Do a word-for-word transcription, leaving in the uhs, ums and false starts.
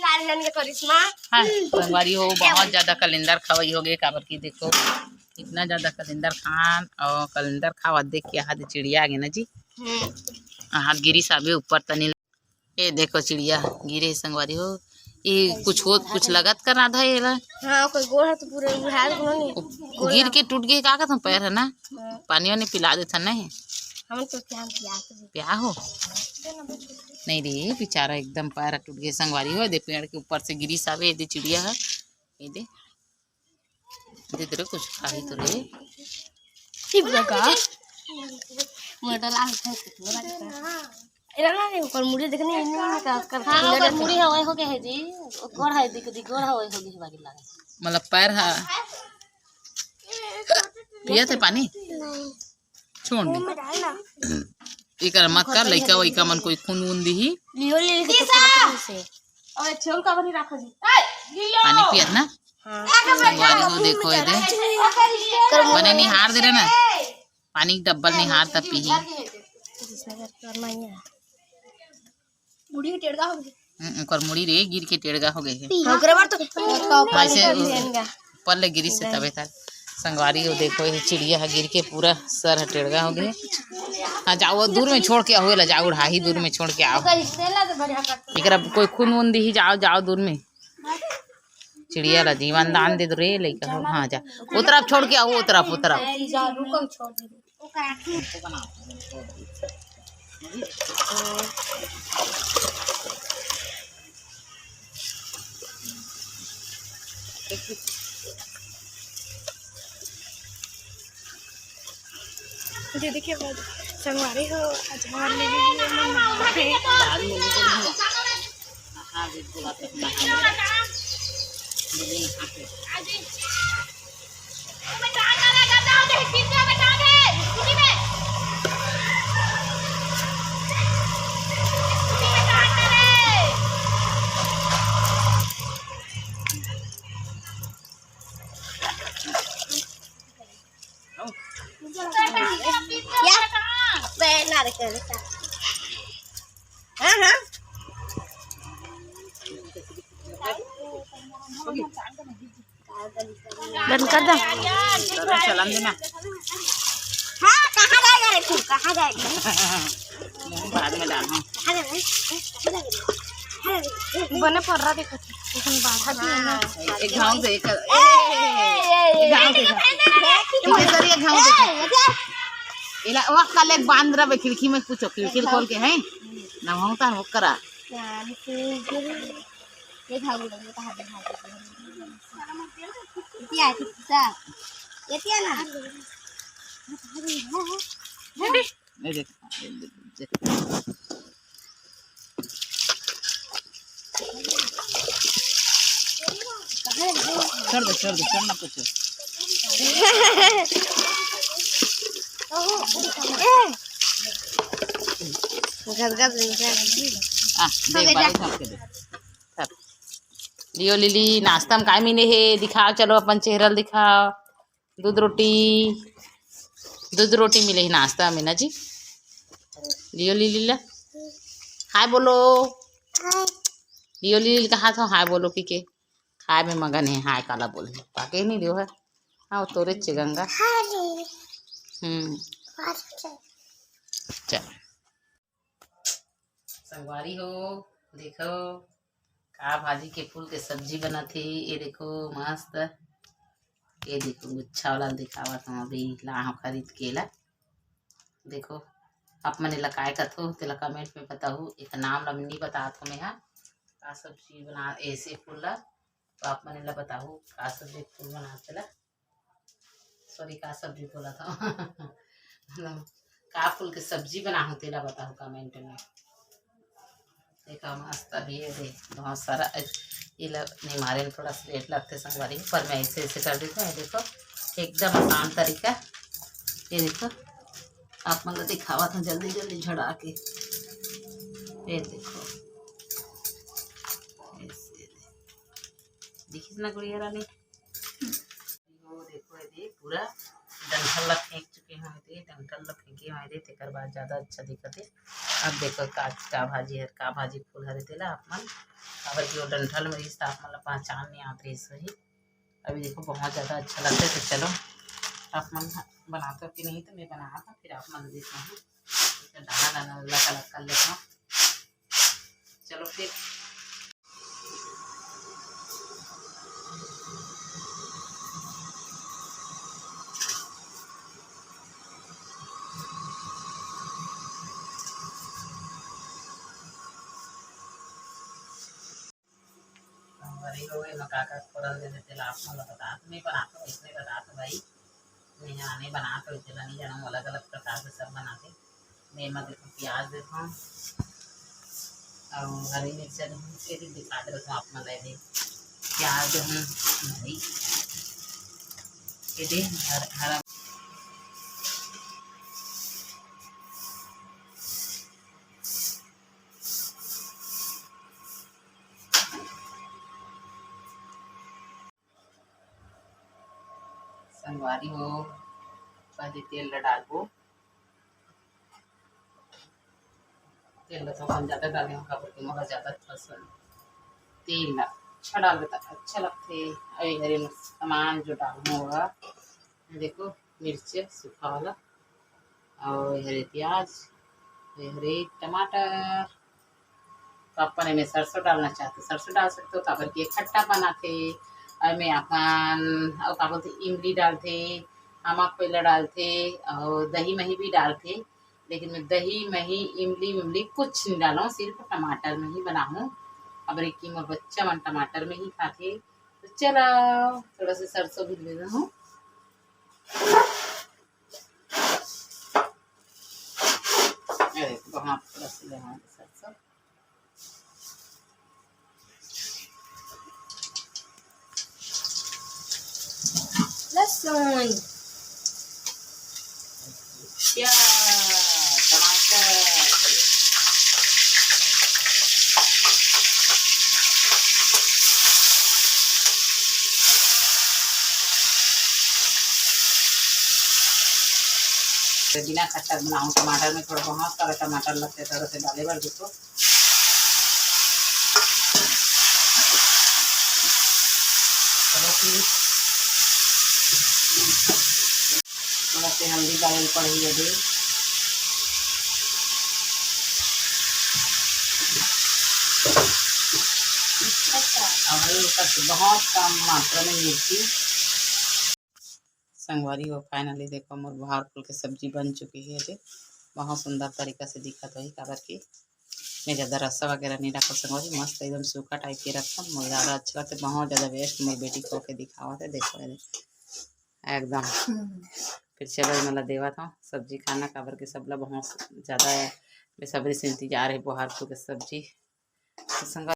चार जन के करिश्मा। हाँ, संगवारी हो, बहुत ज्यादा कलिंदर खवई हो गए, काबर कि देखो, इतना ज्यादा कलिंदर खान और कलिंदर खावत देख के हाथ चिड़िया आ गए ना जी। हम्म। हाथ गिरी साबे ऊपर तनी। ये देखो चिड़िया गिरे हे संगवारी हो। ये कुछ हो, कुछ लगत कर रहा था ये ला। हाँ, कोई गोड़ है तो पूरे उहार को नहीं। गिर के टूट गए, का कहत हूँ, पैर है ना, हाँ। पानी वानी पिला देता नहीं। हम तो क्या पिया के प्या हो? नहीं रे, बेचारा एकदम पैर टूट गए संगवारी हो। दे पेड़ के ऊपर से गिरी साबे, ये दे चिड़िया है, ये दे, दे दे रे, कुछ खाही तो रे। ठीक लगा। मोटा लाल है, कितना लगता है। एला ना, ओकर मुड़ी देखने, इन्हें का, कर, हाँ, कर ओकर मुड़ी हवाई हो गया है जी। गोड़ है, दिख, दिख, गोड़ हवाई हो गई है, बाकी लगा। मतलब पैर है। पिया थे पानी? नहीं। छोड़ दे। मुंह में डाल ना। एकर मत कर, लइका वइका मन कोई खून वून दिही। लियो ले लेके तो से। अबे छोड़ का बनी रखो जी। पानी पियत ना? हाँ। संगवारी हो देखो ये दे। बने निहार दे रहे ना। पानी डब्बल निहार तब पीही। जिसमें कर करना ही है। मुड़ी टेढ़ा हो गया। हम्म, ओकर मुड़ी रे गिर के टेढ़ा हो गए है। ओकरे बार तो वैसे ऊपर ले गिरी से तबे तक संगवारी हो देखो, ये चिड़िया ह गिर के पूरा सर ह टेढ़ा हो गए। हाँ, जाओ दूर में छोड़ के आओ, ला जाओ उड़ाही दूर में छोड़ के आओ। एकरा कोई खून वून दिही, जाओ, जाओ दूर में। चिड़िया ला जीवन दान दे दो रे लइका हो। हाँ, जा, ओ तरफ छोड़ के आओ, ओ तरफ, ओ तरफ। दीदी के बाद संगवारी हो, आज हमारे लिए भी ये मन है। क्या? मैं ना रखे। हाँ, हाँ। बंद कर दो। चलन देना। हाँ, कहाँ जाएगा रे तू? कहाँ जाएगा? बाद में डालना। बने पर्रा देखो, लेकिन बाधा भी है ना। एक घाव दे, एक, ए, ए, एक घाव दे। ठीक है सर, एक घाव दे। एला वक्त काले एक बांध रहा खिड़की में, कुछ खिड़की खोल के है ना, होता है वो करा। ये घाव दे, ये कहाँ दे, घाव दे। ये क्या है, किसका? ये क्या ना? ये देख, ये देख, ये देख। छोड़ दे, छोड़ दे, छोड़ ना कुछ। घर घर आ, दे, बारिश आपके दे। सब। लियो लिली, नाश्ता में काय मिले हे? दिखाओ, चलो अपन चेहरा ल दिखाओ। दूध रोटी, दूध रोटी मिले हे नाश्ता में ना जी। लियो लिली ला हाय बोलो। लियो लिली कहा था हाय बोलो कि के खाए में मगन है, हाय काला बोले पाके नहीं दियो है। हाँ, तोरे चे गंगा। हम्म। चल। संगवारी हो, देखो का भाजी के फूल के सब्जी बनत हे। ये देखो मस्त, ये देखो गुच्छा वाला दिखावत हूँ, अभी लाहूँ खरीद के ला। देखो आप मन एला काय कथो, तेला comment में बताहू। एक नाम ला नहीं बतात हूँ मैं हा, का सब्जी बना ऐसे फूल ला, तो आप मन एला बताहू का सब्जी फूल बना तेला। सॉरी, का सब्जी बोला था मतलब का फूल के सब्जी बनाहूँ तेला बताहू comment में। देखा मस्त अभी ये दे बहुत सारा अ, ये ल-, नहीं मारे में थोड़ा सा लेट लगते संगवारी, पर मैं ऐसे ऐसे कर देती हूँ। ये देखो एकदम आसान तरीका। ये देखो आप मन ला दिखावत हूँ जल्दी जल्दी झड़ा के। ये देखो ऐसे दिखिस ना गुड़िया रानी। वो देखो ये दे पूरा डंठल ला फेंक चुके हूँ, ये दे डंठल ला फेंके हूँ, ये दे तेकर बाद ज्यादा अच्छा दिखत हे। अब देखो का, का भाजी हर, का भाजी फूल हरे तेला आप मन काबर कि वो डंठल में रिहिस, त आप मन ला पहचान नहीं आत रहिस होही। अभी देखो, बहुत ज्यादा अच्छा लगता है। तो चलो, आप मन ह-, बनाते हो कि नहीं, तो मैं बनात हूँ, फिर आप मन देखो। दाना दाना अलग अलग कर लेता हूँ। चलो फिर। संगवारी हो, एमा का का फोरन देथे, तेला आप मन ल बतात, मैं बनात हूँ, इसने बतात हूँ भाई। मैं हा नहीं बनात हूँ, तेला नहीं जानूँ, अलग-अलग प्रकार से सब बनाथे। मैं एमा देखो प्याज देथों अउ हरी मिर्चा देथों, ये भी दिखा देथों आप मन ल, ये दे प्याज देथों भाई, ये दे हर-, हरा संगवारी हो, पहले तेल ला डालबो। तेल ला थोकन ज्यादा डाले हूँ, काबर के मोला ज्यादा पसंद तेल ला अच्छा डालबे त अच्छा लगथे। अउ ये हरे सामान जो डालहूँ ओला देखो, मिर्च सूखा वाला, अउ ये हरे प्याज, ये हरे टमाटर, तो अपन एमे सरसों डालना चाहते, सरसों डाल सकते हो, काबर कि ये खट्टापन आथे। अउ एमे अपन, अउ का बोलथे, इमली डालथे, आमा खोइला डालथे, अउ दही मही भी डालथे। लेकिन मैं दही मही, इमली विमली कुछ नहीं डालूँ, सिर्फ टमाटर में ही बनाऊँ, काबर कि मोर बच्चा मन टमाटर में ही खाथे। तो चलो, थोड़ा सा सरसों भी दे देहूँ। अरे, वहाँ थोड़ा सा यहाँ पे सरसों। लहसुन, प्याज, टमाटर। तो बिना खट्टा बनाऊँ, टमाटर में थोड़ा बहुत सारा टमाटर लगते, थोड़ा से डाले बर देखो। चलो फिर थोड़ा से हल्दी डाले पड़ी अभी। और ऊपर से बहुत कम मात्रा में मिर्ची। संगवारी हो, finally देखो, मोर भार फूल के सब्जी बन चुकी है। अरे, बहुत सुंदर तरीका से दिखत होही, काबर कि मैं ज्यादा रस्सा वगैरह नहीं डालत संगवारी, मस्त एकदम सूखा type के रखथन, मोर ज्यादा अच्छा लगथे। बहुत ज्यादा waste मोर बेटी खो के दिखावत है, देखो ये एकदम। फिर चलो, मैं ला देवत हूँ सब्जी खाना, काबर कि सबला बहुत ज्यादा बेसब्री से इंतजार है भार फूल के सब्जी। तो संगवारी